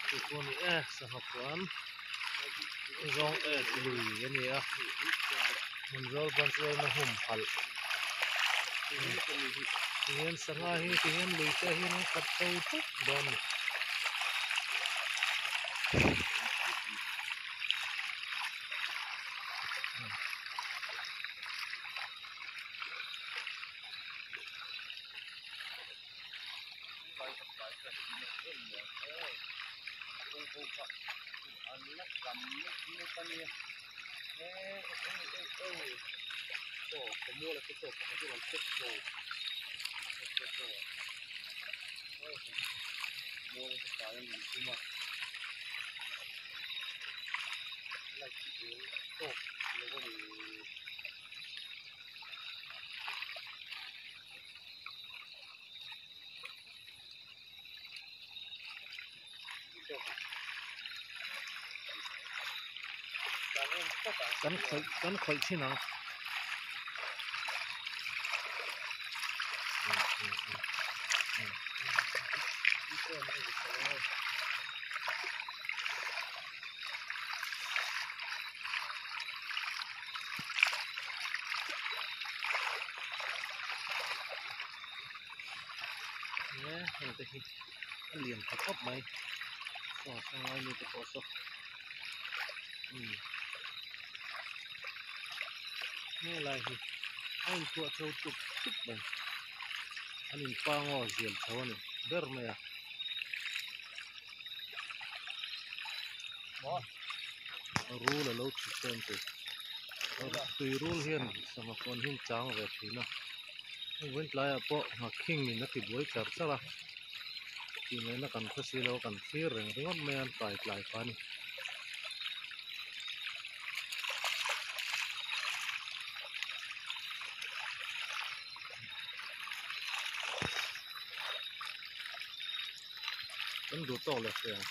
Chu pawh a ni e sangha puan zawng ek lui a ni a hmun zawl ban chu a hum halh tihian sangha hi tihian lui te hian an khat tho thup dawn a ni. Kan khawih kan khawih thin ang. He heng te hi a lian tha khawp mai saw sangai mi te pawh saw umm helai hi a inthuah chho tup tup mai an inpangaw zial chho a ni ber mai a. Rul a lo chhuk em chu tui rul hian sangha huan hi an chang ve thin a heng vawiin tlaiah pawh nghakhing in a ti buai char char a tih ngaihna kan hre si lo a kan thlir reng ringawt mai a an kai tlai kha a ni. Kan duh tawk leh hle ang.